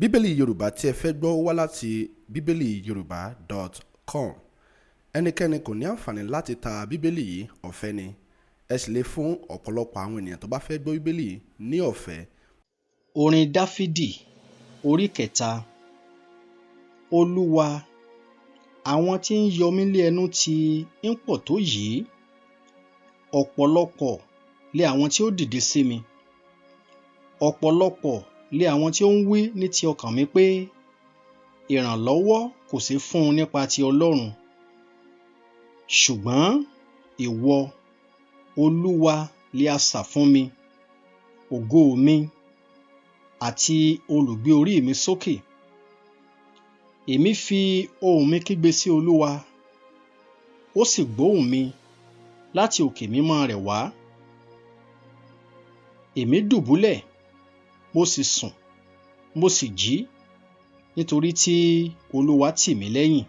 Bíbélì Yorùbá tí ẹ fẹ́ gbọ́ wá láti bíbélìyorùbá.com. Ẹnikẹ́ni kò ní àǹfààní láti ta Bíbélì yìí, ọ̀fẹ́ ni. Ẹ sì lè fún ọ̀pọ̀lọpọ̀ àwọn ènìyàn tó bá fẹ́ gbọ́ Bíbélì yìí ní ọ̀fẹ́. Orin Dáfídì orí kẹta. Olúwa, àwọn tí ń yọ mí lé ẹnu ti ń pọ̀ tó yìí, ọ̀pọ̀lọpọ̀ lé àwọn tí ó dìde sí mi. Ọ̀pọ̀lọpọ̀ lé àwọn tí ó ń wí ní ti ọkàn mi pé, ìrànlọ́wọ́ kò sí fún un nípa ti Ọlọ́run. Ṣùgbọ́n ìwọ, Olúwa, li asà fún mi, ògo mi, àti olùgbé orí mi sókè. Èmi fi ohùn mi kígbe sí Olúwa, ó sì gbóhùn mi láti òkè mímọ́ rẹ̀ wá. Èmi dùbúlẹ̀, mo sì sùn, mo sì jí, nítorí tí Olúwa tì mí lẹ́yìn.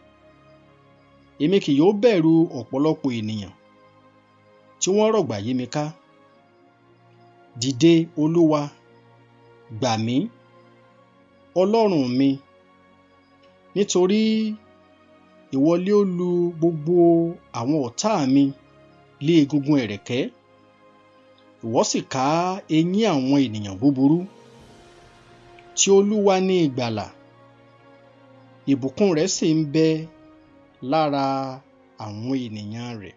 Èmi kì yóò bẹ̀rù ọ̀pọ̀lọpọ̀ ènìyàn tí wọ́n rọ̀gbà yí mi ká. Dìde, Olúwa, gbà mí, Ọlọ́run mi, nítorí ìwọ lé ó lu gbogbo àwọn ọ̀tá mi lé egungun ẹ̀rẹ̀kẹ́, ìwọ sì ká eyín àwọn ènìyàn búburú. Ti Olúwa ni ìgbàlà, ìbùkún rẹ̀ sì ń bẹ lára àwọn ènìyàn rẹ̀.